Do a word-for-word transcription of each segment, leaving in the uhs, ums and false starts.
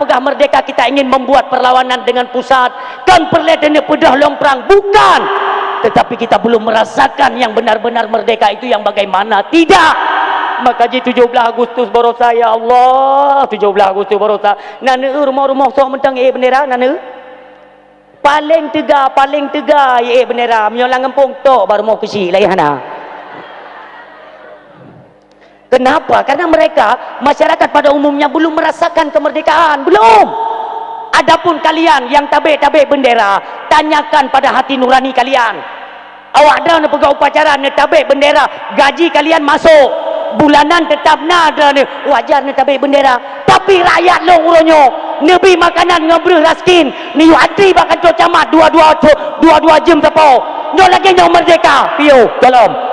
Peugah merdeka, kita ingin membuat perlawanan dengan pusat. Kan peureulée teuneuk peudeuh lôn prang? Bukan. Tetapi kita belum merasakan yang benar-benar merdeka itu yang bagaimana. Tidak. Maka ji tujoh blaih Agustus barosa, ya Allah, tujoh blaih Agustus barosa. Na neueu rumoh-rumoh sok mantong ék bendera, na neueu? Paléng teuga, paléng teuga ék bendera. Meunyoe lam gampông tok bak rumoh keuchik, laén hana. Kenapa? Karena mereka, masyarakat pada umumnya belum merasakan kemerdekaan. Belum. Adapun kalian yang tabek-tabek bendera, tanyakan pada hati nurani kalian. Awak droeneuh peugah upacara neutabek bendera, gaji kalian masuk. Bulanan tetap na droeneuh, wajar neutabek bendera. Tapi rakyat lôn uroe nyoe, neubri makanan ngon breuh raskin, neuyue antri bak kantor camat dua-dua, dua-dua jeuem sapo. Nyoe lagée nyoe merdeka, piôh, tolong.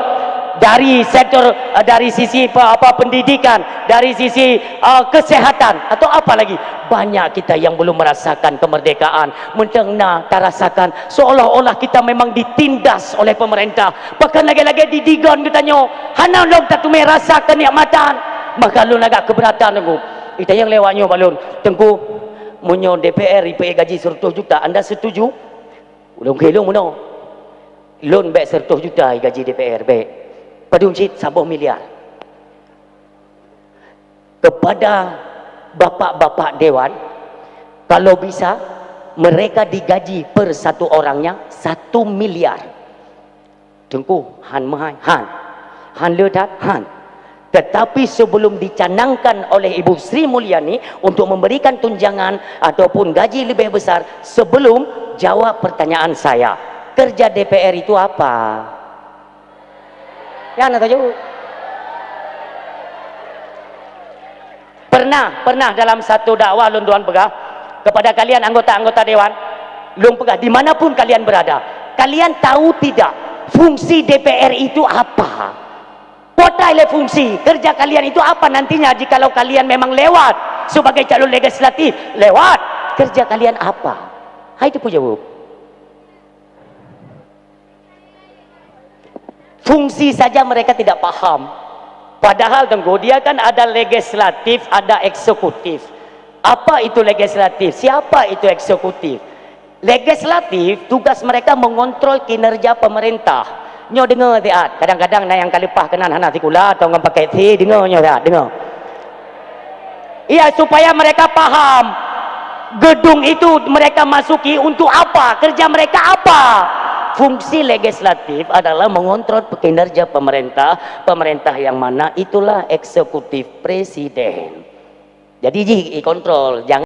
Dari sektor, eh, dari sisi pe-, apa, pendidikan, dari sisi, eh, kesehatan, atau apa lagi, banyak kita yang belum merasakan kemerdekaan. Mantong na tarasakan, seolah-olah kita memang ditindas oleh pemerintah. Bahkan lagée-lagée di Digon geutanyoe, hana lom tateumé rasa kenikmatan. Maka lôn agak keberatan, Teungku. Itanyong lé awak nyoe bak lôn, "Teungku, meunyoe D P R ipeuék gaji seratus juta, anda setuju?" Ulôn kheun meunoe, "Lôn bék seratus juta gaji D P R, bék. Padum cit saboh miliar." Kepada bapak-bapak dewan, kalau bisa, mereka digaji per satu orangnya satu miliar. Teungku, han meuhai? Han. Han le that? Han. Tetapi sebelum dicanangkan oleh Ibu Sri Mulyani untuk memberikan tunjangan ataupun gaji lebih besar, sebelum, jawab pertanyaan saya, kerja D P R itu apa? Ya, na taju. Pernah, pernah dalam satu dakwah lôn tuan peugah kepada kalian anggota-anggota dewan, lôn peugah, di mana pun kalian berada, kalian tahu tidak fungsi D P R itu apa? Potai lé fungsi, kerja kalian itu apa nantinya jikalau kalian memang lewat sebagai calon legislatif? Lewat, kerja kalian apa? Hai, itu pun jawab. Fungsi saja mereka tidak paham. Padahal, Teungku, dia kan ada legislatif, ada eksekutif. Apa itu legislatif? Siapa itu eksekutif? Legislatif, tugas mereka mengontrol kinerja pemerintah. Nyoe deungoe siat, kadang-kadang na nyang ka leupah keunan hana sikula atau ngon paket C, deungoe nyoe siat, deungoe. Iya, supaya mereka paham gedung itu mereka masuki untuk apa, kerja mereka apa. Fungsi legislatif adalah mengontrol kinerja pemerintah, pemerintah yang mana itulah eksekutif, presiden. Jadi jih ikontrol, jangan